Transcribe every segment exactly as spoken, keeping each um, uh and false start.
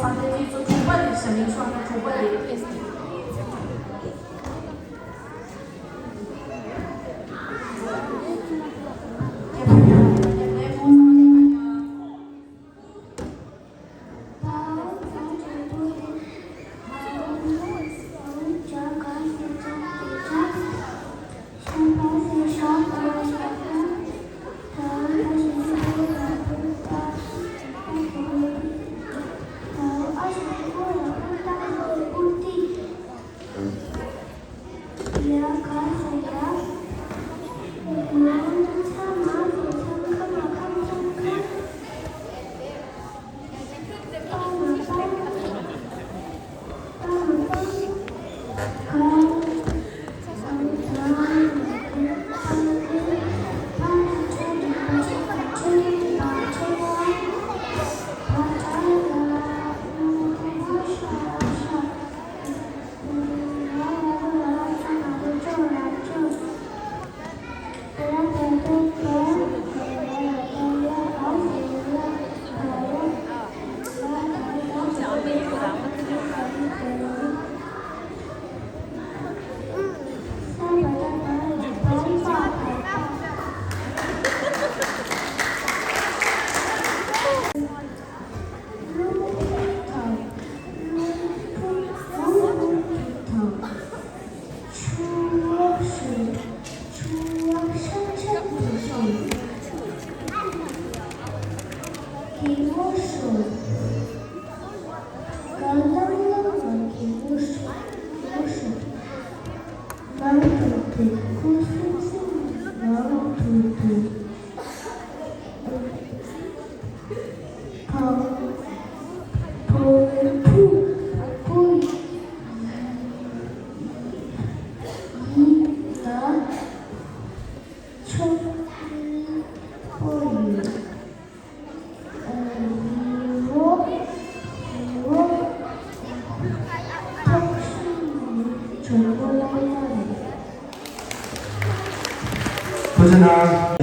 དེ་ཚོ་དྲུག་པ་རེད། ཞབས་བརྟན་ཚོགས་ཁང་དྲུག་པ་རེད། ཆུ་བོ་ཧྲིལ། ཆུ་བོ་ཧྲིལ་ཆེན་དུ་སོང་། སྐྱིད་པོ་བྱུང་། དགའ་ལྷང་ལྷང་ལ་སྐྱིད་པོ་བྱུང་། སྐྱིད་པོ་བྱུང་། ནང་དུ་དེ་ཁུ་སིམ་སིམ་ནང་དུ་དེ། བ། བ། བུ། བུ། ཡི། ཡི། ན། ཆུང་པོ་ཡིན། ཨ། རི་བོ། རི་བོ། ཐོག་ཤིང་ནི་ཇོ་བོ་གླང་མ་རེད། ཐུགས་རྗེ་གནང་།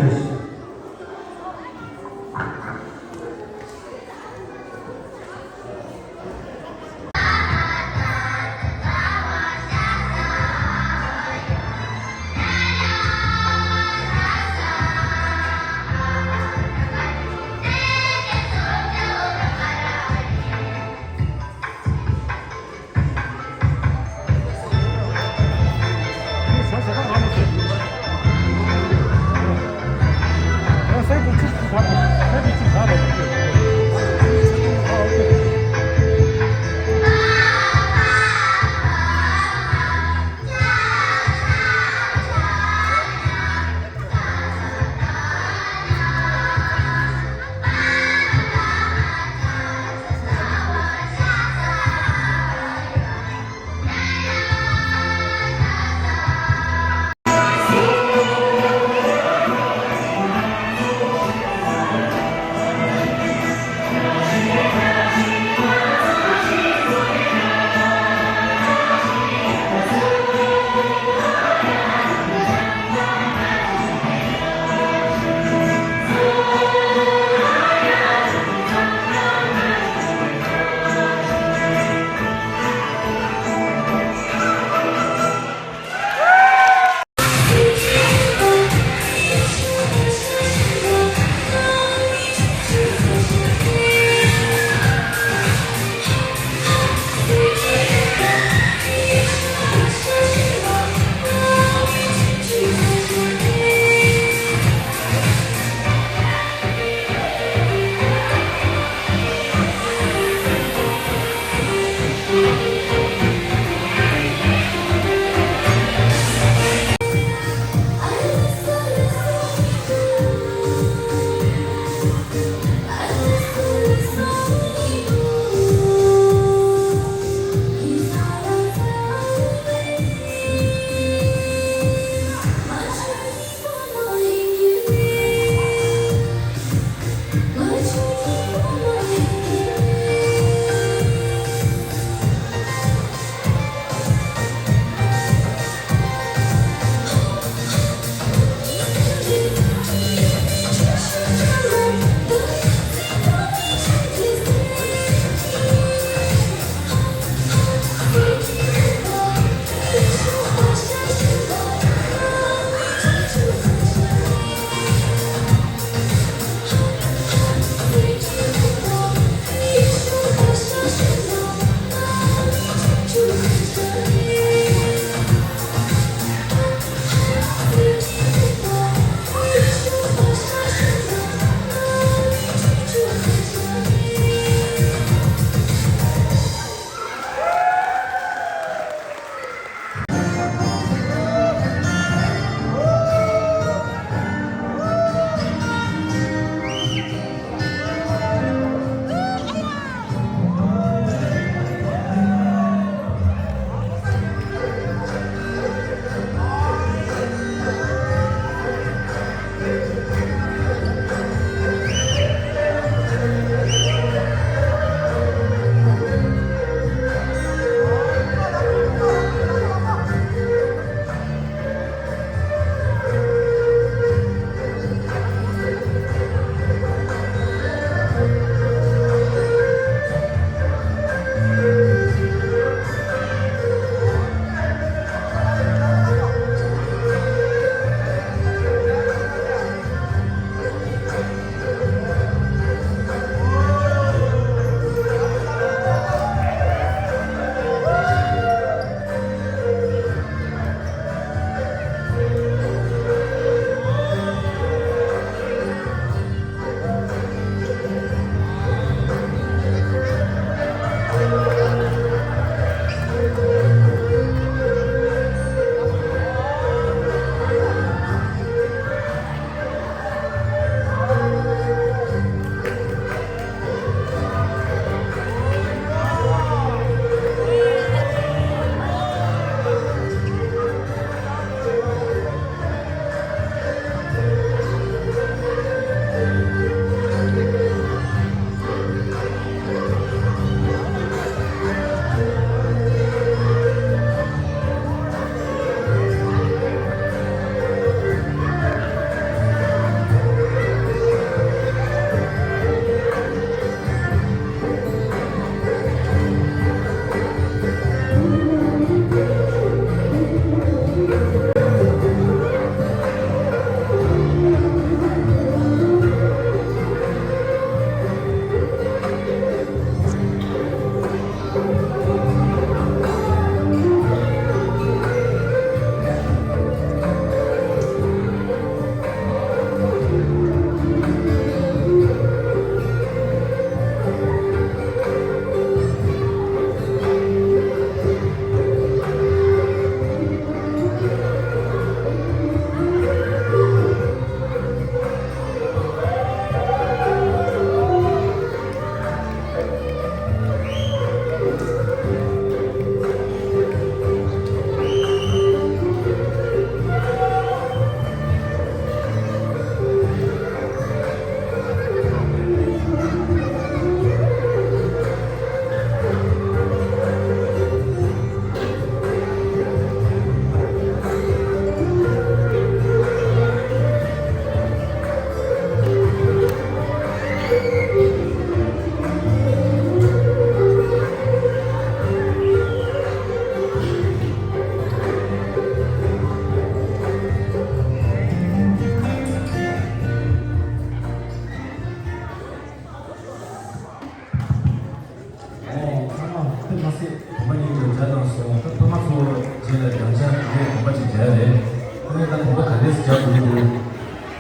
སྲིད་གོམ་པ་གཉིས་ཀྱི་སྦྱར་གནང་སོང་། ད་ཕ་མ་ཚོ་རྗེས་ལ་སྦྱང་བྱ་ངས་གོམ་པ་གཅིག་སྦྱར་རེད། ད་ནི་ད་གོམ་པ་ག་འདྲས་སྦྱར་དགོས་ཀྱི་འདུག་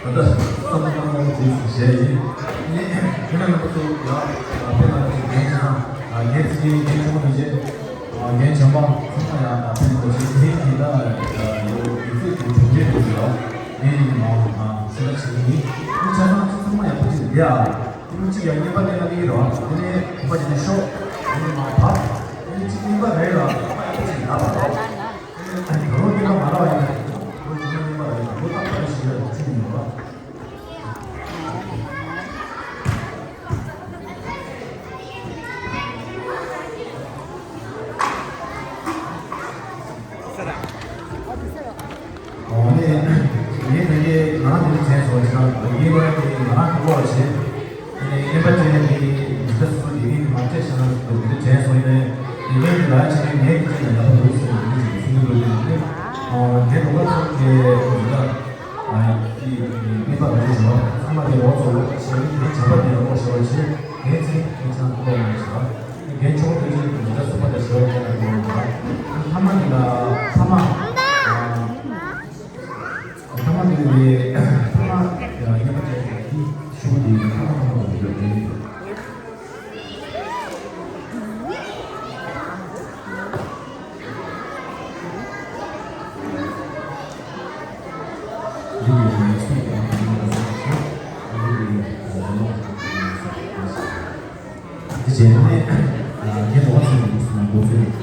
ད་ལྟ་བསམ་བློ་བཏང་བཏང་བྱས་སུ་བྱས་ཡིན། ནི་ཁྱེད་རང་རྣམ་པ་ཚོ་ཡང་དཔེ་ལ་ཅིག་རྒན་ཆེ་ན་རྒན་ཚེ་རྒན་རྒན་ཆུང་མི་བྱེད། རྒན་ཆེན་པོ་ཚང་མ་ཡང་ཕན་ཐོགས་ཆེ་ཚེ་གི་ད་ཡོད་ཡིག་ཚད་ཀྱི་གྲུབ་འབྲས་དེ་ཚོ་ཡང་ངས་ཡིན་མ་འོང་ན་སེམས་ལ་བྱེད་ཀྱི་ཡིན། ཁྱེད་ཆ་ཚང་ཚང་མ་ཡག་པོ་ཅིག་འདི་ཨ། ཁྱེད་རང་གཅིག་ཡང་བརྙན་པར་བསྟན་ན་ནི་རོ། དེ་ནས་གོམ་པ་བྱས་ནས་ཤོག་དེ་ནས་མར་བབས། དེ་ནས་གཅིག་བརྙན་པར་རེད་ལ་ཚང་མ་ཡག་པོ་ཅིག་ལབ་པ་རོ། དེ་ནས་ད་རུང་བརྙན་པར་མ་ལབ་པ་ཡིན་ན་ད་རུང་ཚང་མ་བརྙན་པར་རེད། ད་རུང་ཏག་ཏག་རེ་ཞིག་རེད། ད་ཆུ་ཡིན་རོ། ཨོ་ནི། ངས་ད་གིན་ང་རང་འདི་འདྲ་དྲན་སོང་། ཅི་ན་ལོ་རྒྱུས་ལོ་ཡ་དེ་ང་རང་གི་བློ་ལ་བྱེད། དེ་ནས་རྔན་པ་སྤྲད་ནས་དེ་གི་མི་ཚེ་སོ་སོ་དེ་གིན་མ་སྤྲད་བྱས་ན་འདི་འདྲ་དྲན་སོང་། ཡིན་ནའི་དེ་གིན་དེ་ལ་བྱས་ནས་ངས་དེ་ཅི་ན་ཡག་པོ་འདུག་ཟེར་ནས་འདི་འདྲ་ཞིག་གསུང་གི་འདུག་དེ་ནས་ཨོ་ངའི་ལོ་ལ་ཚོགས་ཀྱི་འདི་འདྲ་ཨ་ཡི་རྔན་པ་ག་ཚོད་བྱུང་ཚང་མ་དེ་ལོ་ཚོགས་ལོ་བྱས་ནས་དེ་བྱམས་པ་དེ་ལོ་ཞེས་པ་བྱས་ངས་ཚེ་ངས་ཚང་ལོ་མ་བྱས། རྒན་ཆུང་དེ་ཚོས་མི་འདྲ་སུ་པ་དང་ཞེ་བ་ཡོད་པ་དང་། ཕ་མ་འདི་ལ་ཕ་མ། ཕ་མ་འདི་ལས་ཕ་མ་ཡིན་པ་ཅན་གྱི་ཤུགས་འདི་ཕ་མ་ཕ་མ་དང་འདི་ལ་འདི། འདི་ནི་ང་ཚོའི་ཡང་ཕ་མ་ལ་སོགས་ཀྱི་ཕ་མ་ཡིན་པ་ཅན་གྱི་ཤུགས་འདི། འདི་བྱས་ནས་ངས་རོགས་ཚོ་ཡིན་སོང་འགོ་ཚུགས།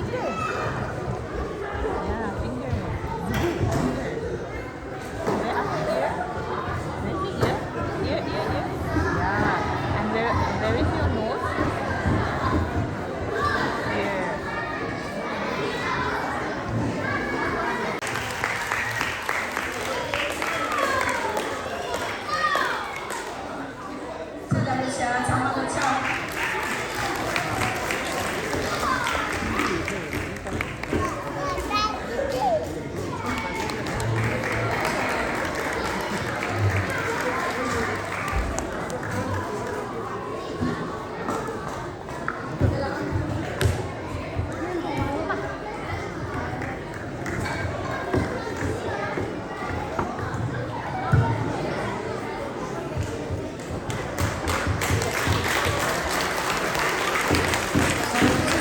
ཚེ་ལ་མི་ཤ་ཚང་མ་ལ་ཆགས།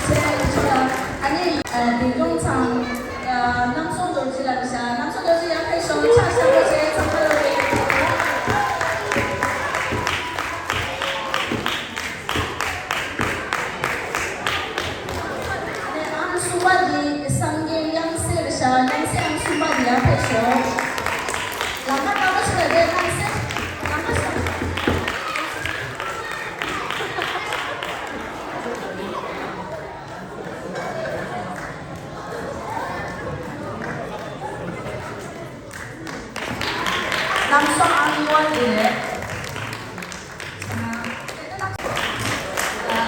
ཨ་ནི། ཨ། དེ་སྐྱོང་ཚང་། ཨ། རྣམ་སྲུང་རྡོ་རྗེ་ལགས་བཞག་རྣམ་སྲུང་རྡོ་རྗེ་ཡར་ཕེབས་ཤོག་ཕྱག་ཞབས་པོ་བྱས་ཚང་མ་ལ་རེད། ཨ་ནི་ཨང་གསུམ་པ་དེ་སངས་རྒྱས་དབྱངས་གསལ་རེད་ཤག་དབྱངས་གསལ་ཨང་གསུམ་པ་དེ་ཡར་ཕེབས་ཤོག་ལམ་ཁ་དཀར་པོ་ཞིག་ལ་བསྡད། དབྱངས་གསལ་ལམ་ཁ་ཞིག་ལ། ལམ་སང་ཨང་གཉིས་པ་དེ་རེད།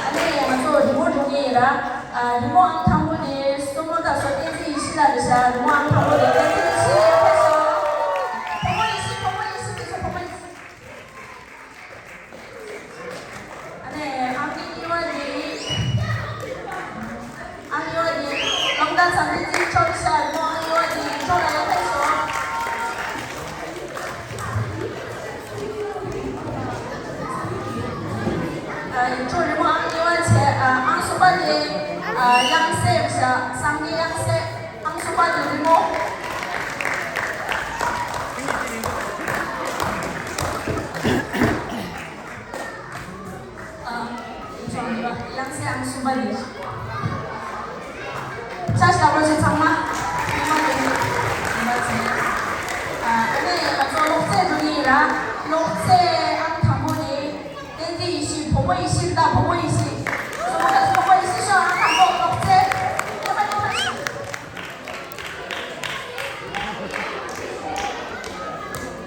ཨ་ནི་ང་ཚོ་རི་མོ་འགྲོ་གི་ཡིན་ར། རི་མོ་ཨང་དང་པོ་དེ་སོ་མོ་དང་སོ་བསྟན་འཛིན་ཡེ་ཤེས་ལགས་རེད་ཤག་རི་མོ་ཨང་དང་པོ་དེ་བསྟན་འཛིན་ཡེ་ཤེས་ཕེབས་སོང་། བུ་མོ་ཡེ་ཤེས། བུ་མོ་ཡེ་ཤེས་ཕེབས་སོང་། བུ་མོ་ཡེ་ཤེས། ཨ་ནི་ཨང་གཉིས་པ་དེ། ཨང་གཉིས་པ་དེ་རླུང་རྟ་ཚ་བསྟན་འཛིན་མཆོག་རེད་ཤག་རི་མོ་ཨང་གཉིས་པ་དེ་མཆོག་ལ་ཡར་ཕེབས་སོང་། ཨ། ཁྱོད་རི་མོ་ཨང་གཉིས་པ་བྱས། ཨ། ཨང་གསུམ་པ་དེ། ཨ། དབྱངས་གསལ་བཞག་སངས་རྒྱས་དབྱངས་གསལ། ཨང་གསུམ་པ་དེ་རི་མོ། ཨ། ཁྱོད་རི་མོ་དབྱངས་གསལ་ཨང་གསུམ་པ་དེ། ཕྱག་ཞབས་པོ་ཆེ་ཚང་མ། ཚང་མ་དེ་ནས་ཡིན་པ་བྱས། ཨ། ཨ་ནི་ང་ཚོ་གློག་རྫས་འགྲོ་གི་ཡིན་ར། གློག་རྫས་ཨང་དང་པོ་དེ། བསྟན་འཛིན་ཡེ་ཤེས། བུ་མོ་ཡེ་ཤེས་དང་བུ་མོ་ཡེ་ཤེས། སོ་མོ་དང་སོ་མོ་ཡེ་ཤེས་ཤོག་ཨང་དང་པོ་གློག་རྫས།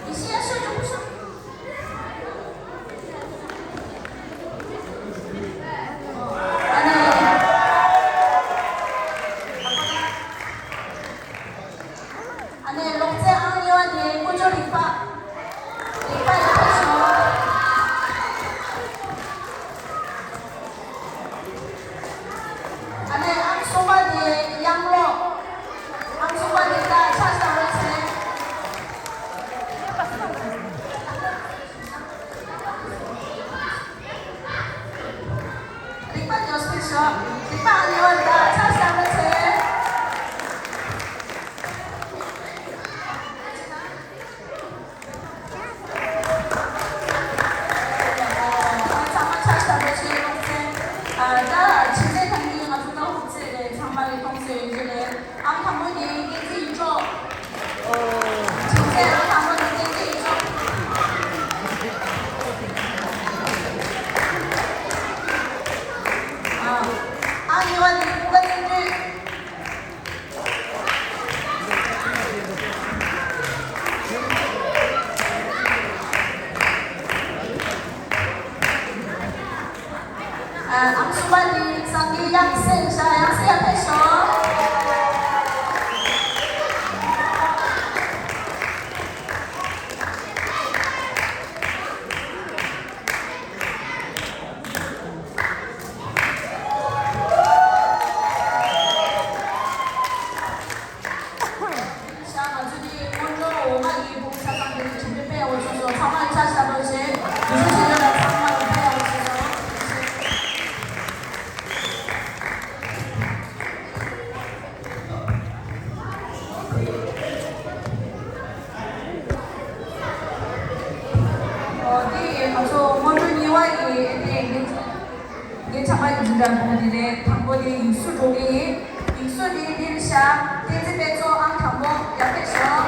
ཡེ་ཤེས་ཡར་ཤོག་ཡོང་ཤོག་ཨ་ནི། ཨ་ནི་གློག་རྫས་ཨང་གཉིས་པ་དེ་ཀུན་སྤྱོད་རིག་པ། རིག་པ་ཡར་ཕེབས་ཤོག་ཞིག་པ་ཨ་ནེ་བ་ད་ཆ་ཤ་མ་ཆེ། ཚང་མ་ཆ་ཤ་མ་ཆེ་ཡོང་སེ། ད་ཕྱི་ཚེས་ཐང་གི་ང་ཚོ་ད་ཧུབ་ཚེ་རེད། ཚང་མ་གི་མཐོང་སེ་ཡོད་ཀྱི་རེད། ཨང་དང་པོ་ནི་བསྟན་འཛིན་ཡིད་འཕྲོག་ཨང་དང་པོ་ནི་བསྟན་འཛིན་ཡིད་འཕྲོག་ཨང་གཉིས་པ་ནི་ཀུན་དགའ་བསྟན་སྒྲོན། ཨ། ཨང་གསུམ་པ་ནི་སངས་རྒྱས་དབྱངས་གསལ་ཤག་དབྱངས་གསལ་ཡར་ཕེབས་ཤོག་ཤག་ང་ཚོ་འདི་སྔོན་འགྲོ་འོག་མ་ཡི་བུམ་ཆ་ཚང་འདི་ནས་དྲི་མེད་དཔལ་འོ་ཆོས་སོགས་ཚང་མ་ལ་ཆ་ཞབས་པོ་ཆེ། དུས་ཚོད་ཆེ་ལོས་ལ་ཚང་མ་ལ་དཔལ་འོ་ཆོས་སོགས། འོ་དེ་ང་ཚོ་སྔོན་འགྲོ་གཉིས་པ་ཡི་དེ་ཡིན། ངའི་ཆ་མ་ཡིན་འཛིན་གྲྭ་ཕོ་དེ་རེད། དང་པོ་དེ་ཡིག་གཟུགས་འགྲོ་གི་ཡིན། ཡིག་གཟུགས་དེ་འདིར་བཞག་བསྟན་འཛིན་དཔལ་འཚོ་ཨང་དང་པོ་ཡར་ཕེབས་ཤོག་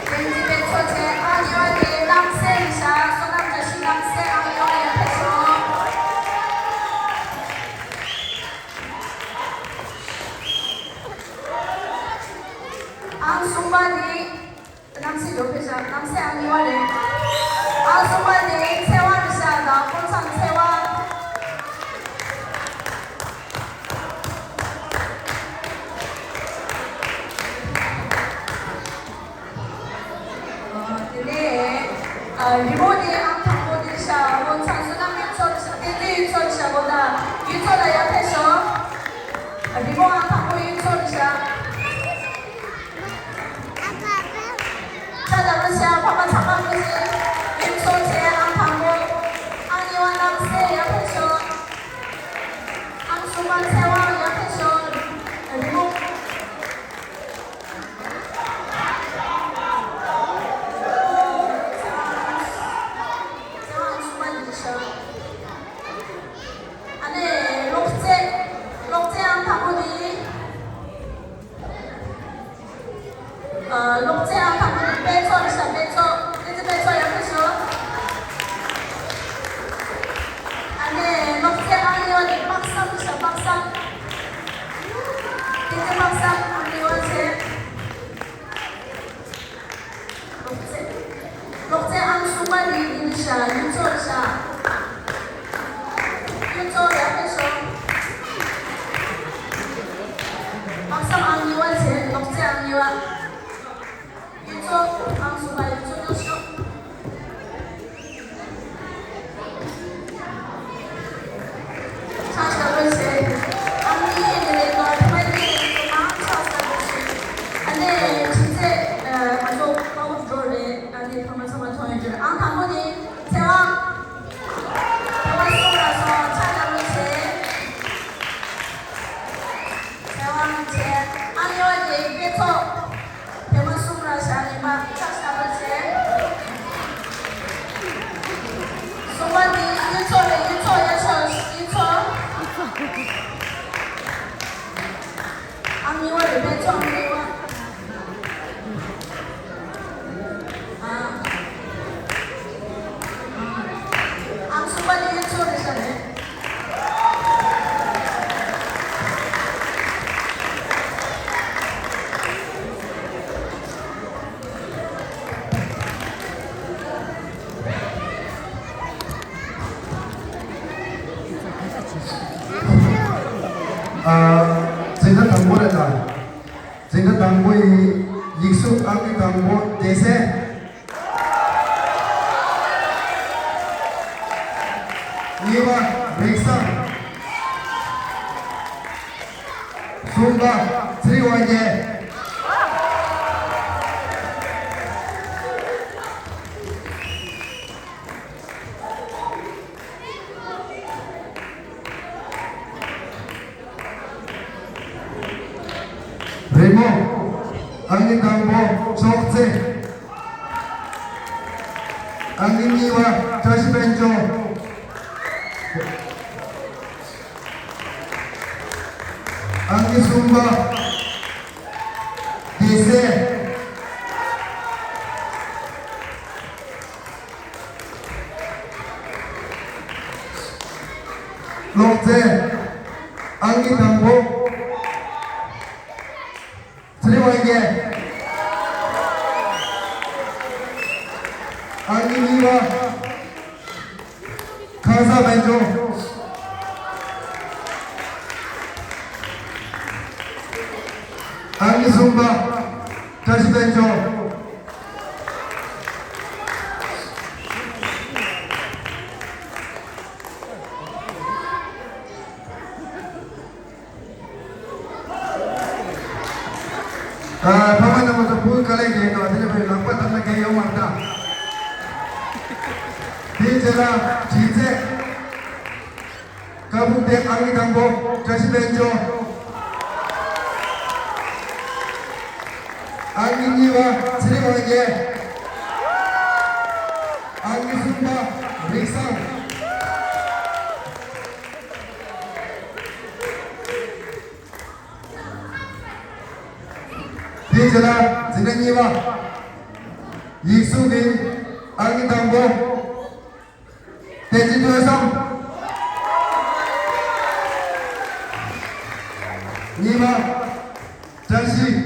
བསྟན་འཛིན་དཔལ་འཚོ་བྱས་ཨང་གཉིས་པ་དེ་རྣམ་གསལ་རེད་བཞག་བསོད་ནམས་བཀྲ་ཤིས་རྣམ་གསལ་ཨང་གཉིས་པ་ཡར་ཕེབས་ཤོག་ཨང་གསུམ་པ་དེ། རྣམ་སྲས་ལོ་ཕེ་ཤ་རྣམ་སྲས་ཨང་གཉིས་པ་རེད། ཨང་གསུམ་པ་དེ་ཚེ་དབང་རེད་ཤག་དང་ཀུན་བཟང་ཚེ་དབང་། དེ་ནས་རི་མོ་དེ་ཨང་དང་པོ་དེ་རེད་ཤག་ཀུན་བཟང་བསོད་ནམས་ཡུལ་ཚོ་རེད་ཤག་བསྟན་འཛིན་ཡུལ་ཚོ་རེད་ཤག་གོ་ད་ཡུལ་ཚོ་ལ་ཡར་ཕེབས་ཤོག་རི་མོ་ཨང་དང་པོ་ཡུལ་ཚོ་རེད་ཤག་ཆ་ལ་རུ་ཤ་ཕ་མ་ཚང་མ་ཀུན་གྱིས་ཡུལ་ཚོ་ཆེ་ཨང་དང་པོ། ཨང་གཉིས་པ་རྣམ་སྲས་ཡར་ཕེབས་ཤོག་ཨང་གསུམ་པ་ཚེ་དབང་ཡར་ཕེབས་ཤོག་རི་མོ། ཚེ་དབང་གསུམ་པ་འདི་ཤོག་ཨ་ནེ་གློག་རྩེ། གློག་རྩེ་ཨང་དང་པོ་འདི། ཨ། གློག་རྩེ་ཨང་དང་པོ་འདི་དཔལ་འཚོ་རེད་ཤག་དཔལ་འཚོ། བསྟན་འཛིན་དཔལ་འཚོ་ཡར་ཕེབས་ཤོག་ཨ་ནེ་གློག་རྩེ་ཨང་གཉིས་པ་འདི་དཔག་བསམ་རེད་ཤག་དཔག་བསམ། བསྟན་འཛིན་དཔག་བསམ་ཨང་གཉིས་པ་བྱས། གློག་རྩེ། གློག་རྩེ་ཨང་གསུམ་པ་ནི་ཡིན་ཤག་ཡུལ་ཚོ་རེད་ཤག་ཡུལ་ཚོ་ཡར་ཕེབས་ཤོག་དཔག་བསམ་ཨང་གཉིས་པ་བྱས། གློག་རྩེ་ཨང་གཉིས་པ། ཡུལ་ཚོ་ཨང་གསུམ་པ་ཡུལ་ཚོ་སྐྱོར་ཤོག་ཆ་ཞབས་པོ་ཆེ། ཨ་ནི་ཡིན་ནི་རེད་དོ། ཐོག་མའི་ཡིན་ནི་རེད་དོ། མང་ཆ་ཞབས་པོ་ཆེ། ཨ་ནི་ཁྱེད་ཚོས་ང་ཚོ་དཔའ་བོ་འགྲོ་རེད། ཨ་ནི་ཐོག་མ་ཚང་མ་མཐོང་ཡོད་རེད། ཨང་དང་པོ་ནི་ཚེ་དབང་། ཐོག་མ་གསུམ་ལ་སོང་། ཆ་ཞབས་པོ་ཆེ། ཚེ་དབང་བྱས། ཨ་ནེ་བ་དེ་དཔེ་ཚོགས། ཐེངས་མ་གསུམ་ར་བཞག་ཡིན་པ་ཆ་ཞབས་པོ་བྱས། གསུམ་པ་དེ་གཡུ་མཚོ་རེད། གཡུ་མཚོ་ཡར་ཤོག་གཡུ་མཚོ། ཨ་ནེ་བ་རེད། དཔེ་ཚོགས་ཨ་ནེ་བ། ཨ། ཨ། ཨ་གསུམ་པ་དེ་གཡུ་མཚོ་རེད་ཤག་རེད། ཨ། འཛིན་གྲྭ་དང་པོ་རེད་ད། འཛིན་གྲྭ་དང་པོ་ཡི་ཡིག་གཟུགས་ཨང་ཀི་དང་པོ་སྡེ་སྲིད། གཉིས་པ་རིག་བཟང་། གསུམ་པ་ཚེ་རིང་དབང་རྒྱལ། རི་མོ། ཨང་ཀི་དང་པོ་ཅོག་ཙེ། ཨང་ཀི་གཉིས་པ་བཀྲ་ཤིས་དཔལ་འབྱོར། ཨང་ཀི་གསུམ་པ་སྡེ་སྲིད། གློག་རྫས། ཨང་ཀི་དང་པོ། ཚེ་རིང་དབང་རྒྱལ། ཨང་ཀི་གཉིས་པ། ཁང་གསར་དཔལ་འབྱོར། ཨང་ཀི་གསུམ་པ། བཀྲ་ཤིས་དཔལ་འབྱོར། ཨ། ཕ་མ་རྣམ་པ་ཚོ་བུ་དཀའ་ལས་བརྒྱབ་འདུག་དེ་ལས་ཕར་ལག་པ་བརྡབ་ན་འགན་ཡོད་མ་རེད་ད། དེའི་རྗེས་ལ་དྲི་རྩད། ཀ་སྦུག་སྡེ། ཨང་ཀི་དང་པོ་བཀྲ་ཤིས་དཔལ་འབྱོར། ཨང་ཀི་གཉིས་པ་ཚེ་རིང་དབང་རྒྱལ། ཨང་ཀི་གསུམ་པ་རིག་བཟང་། དེའི་རྗེས་ལ་འཛིན་གྲྭ་གཉིས་པ། ཡིག་གཟུགས་ཀྱི། ཨང་ཀི་དང་པོ་བསྟན་འཛིན་ཐོས་བསམ། གཉིས་པ་བཀྲ་ཤིས།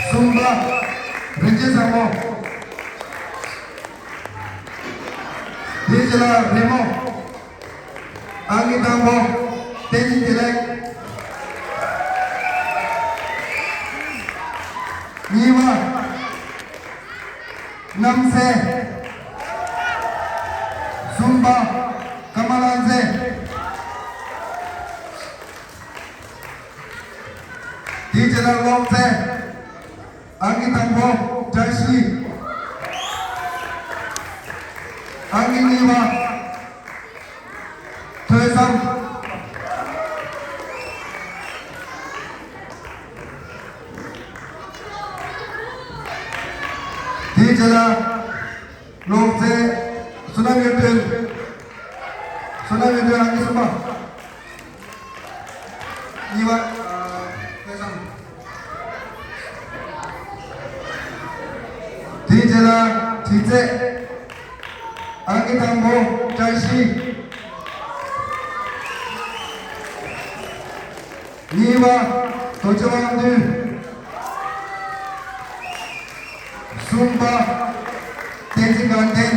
གསུམ་པ་རིན་ཆེན་བཟང་མོ། དེའི་རྗེས་ལ་རི་མོ། ཨང་ཀི་དང་པོ་བསྟན་འཛིན་བདེ་ལེགས། གཉིས་པ་རྣམ་གསལ། གསུམ་པ་ཀ་མ་ལ་མཛེས། དེའི་རྗེས་ལ་གློག་རྫས། ཨང་ཀི་དང་པོ་བཀྲ་ཤིས། ཨང་ཀི་གཉིས་པ་ཐོས་བསམ། དེའི་རྗེས་ལ་གློག་རྫས། བསོད་ནམས་གཡུ་སྒྲོན། བསོད་ནམས་གཡུ་སྒྲོན། ཨང་ཀི་གསུམ་པ། གཉིས་པ། ཨ། ཐོས་བསམ། དེའི་རྗེས་ལ་དྲི་རྩད། ཨང་ཀི་དང་པོ་བཀྲ་ཤིས། གཉིས་པ་རྡོ་རྗེ་དབང་འདུས། གསུམ་པ་བསྟན་འཛིན་དགའ་ལྡན།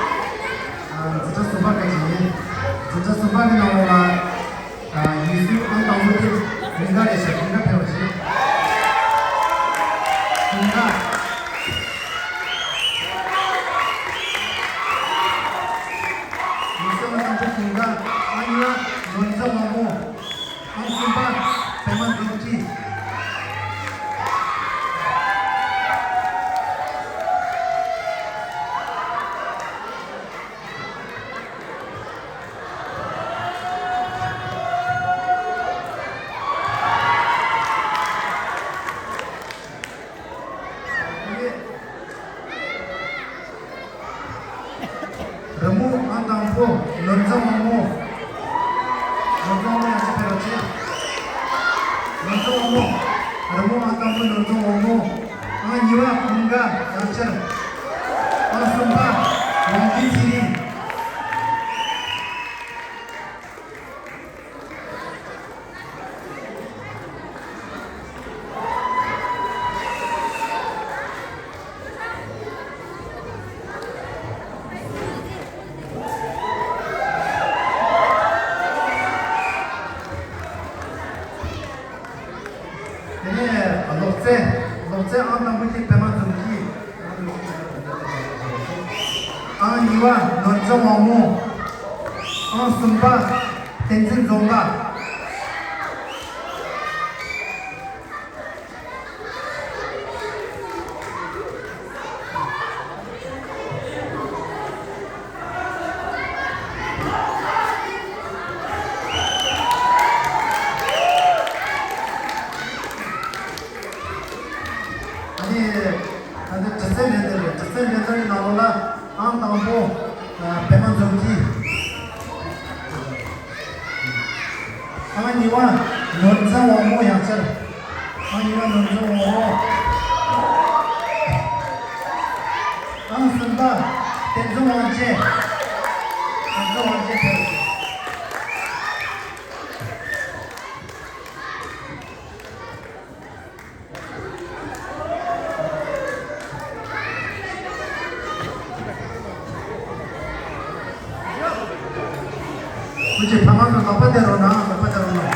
འཛིན་གྲྭ་གསུམ་པ་ག་ཅིག་ཡིན། འཛིན་གྲྭ་གསུམ་པ་གི་ནང་ལོགས་ལ། ཨ། ཡིག་གཟུགས་ཨང་དང་པོ་དེ་ཀུན་དགའ་རེད་ཤག་ཀུན་དགའ་ཕེབས་པ་བྱེད། ཀུན་དགའ། ཡིག་གཟུགས་ཨང་དང་པོ་ཀུན་དགའ། ཨང་གཉིས་པ་ནོར་འཛིན་དབང་མོ། ཨང་གསུམ་པ་པད་མ་འཛོམས་སྐྱིད། རི་མོ་ཨང་དང་པོ་ནོར་འཛིན་དབང་མོ། ནོར་འཛིན་དབང་མོ་ཡང་ཅིག་ཕེབས་རོགས་བྱེད། ནོར་འཛིན་དབང་མོ། རི་མོ་ཨང་དང་པོ་ནོར་འཛིན་དབང་མོ། ཨང་གཉིས་པ་ཀུན་དགའ་ཡང་ཆར། ཨང་གསུམ་པ་ཝང་ཀི་ཚེ་རིང་། དེ་ནས་གློག་རྫས། གློག་རྫས་ཨང་དང་པོ་དེ་པད་མ་འཛོམས་སྐྱིད། ཨང་གཉིས་པ་ནོར་འཛིན་དབང་མོ། ཨང་གསུམ་པ། བསྟན་འཛིན་རྫོང་དགའ། ཨ་ནི། ད་ལྟ་གྲི་རྩལ་འགྲན་བསྡུར་རེད། གྲི་རྩལ་འགྲན་བསྡུར་གྱི་ནང་ལོགས་ལ་ཨང་དང་པོ། ཨ། པད་མ་འཛོམས་སྐྱིད། ཨང་གཉིས་པ། ནོར་འཛིན་དབང་མོ་ཡང་བསྐྱར། ཨང་གཉིས་པ། ནོར་འཛིན་དབང་མོ། ཨང་གསུམ་པ། བསྟན་འཛིན་དབང་ཆེན། བསྟན་འཛིན་དབང་ཆེན་ཕེབས། ཁོང་ཚོས་ཕ་མ་ཚོ་ལག་པ་སྟེར་རོགས་གནང་། ལག་པ་སྟེར་རོགས་གནང་།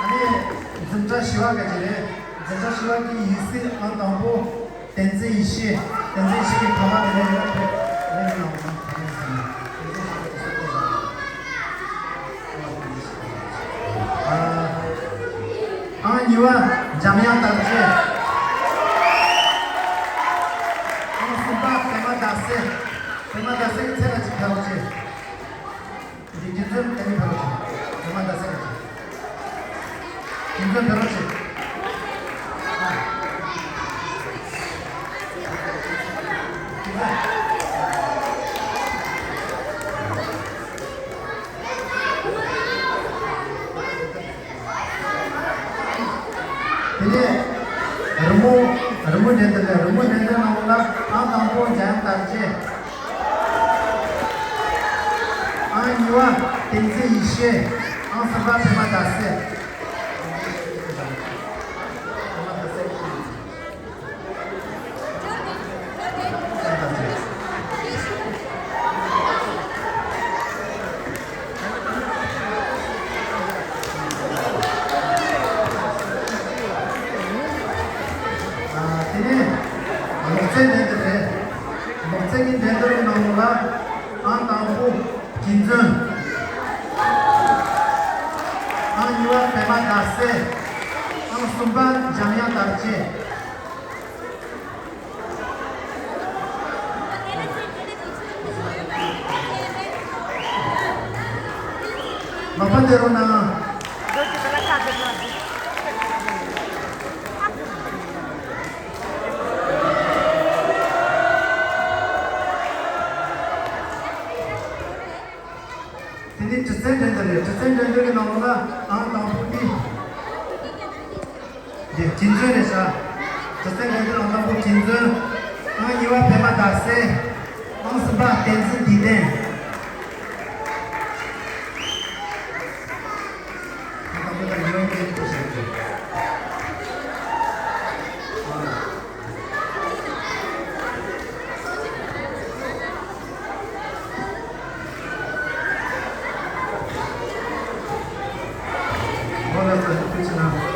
ཨ་ནི། འཛིན་གྲྭ་བཞི་པ་ག་ཅིག་རེད། འཛིན་གྲྭ་བཞི་པ་གི་ཡིག་གཟུགས་ཨང་དང་པོ། བསྟན་འཛིན་ཡེ་ཤེས། བསྟན་འཛིན་ཡེ་ཤེས་ཀྱི་ཕ་མ་དེ་ནས་ཡོད་རེད། རེད་ནང་། ཨ། ཨང་གཉིས་པ། འཇམ་དབྱངས་དར་རྒྱས། ཨང་གསུམ་པ། པད་མ་ཟླ་ཟེར། པད་མ་ཟླ་ཟེར་གྱི་ཚེ་ལ་ཅིག་ཕེབས་རོགས་བྱེད། འདི་རྒྱུ་མཚན་དེ་ནི་ཕེབས་རོགས་བྱེད། པད་མ་ཟླ་ཟེར་གྱི་རྒྱུ་མཚན་ཕེབས་རོགས་བྱེད། ཨ། རྒྱུ་མཚན། དེ་ནས་རི་མོ། རི་མོ་འགྲན་བསྡུར་ལས། རི་མོ་འགྲན་བསྡུར་ནང་ལ་ཨང་དང་པོ་འཇམ་དར་རྒྱས། ཨང་གཉིས་པ་བསྟན་འཛིན་ཡེ་ཤེས། ཨང་གསུམ་པ་པད་མ་ཟླ་ཟེར། དེ་ནས་ལོ་ཙཱའི་འགྲན་བསྡུར་རེད། ལོ་ཙཱའི་འགྲན་བསྡུར་གྱི་ནང་ལོགས་ལ་ཨང་དང་པོ་རྒྱུན་འཛིན། ཨང་གཉིས་པ་པད་མ་ཟླ་ཟེར། ཨང་གསུམ་པ་འཇམ་དབྱངས་དར་རྒྱས། ལག་པ་སྟེར་རོགས་གནང་། དེ་ནི་གྲི་རྩལ་འགྲན་བསྡུར་རེད། གྲི་རྩལ་འགྲན་བསྡུར་གྱི་ནང་ལོགས་ལ་ཨང་དང་པོ་འདི། འདི་རྒྱུན་འཛིན་རེད་ཤག་གྲི་རྩལ་འགྲན་བསྡུར་ཨང་དང་པོ་རྒྱུན་འཛིན། ཨང་གཉིས་པ་པད་མ་ཟླ་ཟེར། ཨང་གསུམ་པ་བསྟན་འཛིན་བདེ་ལྡན། ཨང་དང་པོ་དང་གཉིས་པ་གཉིས་ཀ་བཤད་དགོས། ཨོ་ལགས་སོ། ཐུགས་རྗེ་གནང་།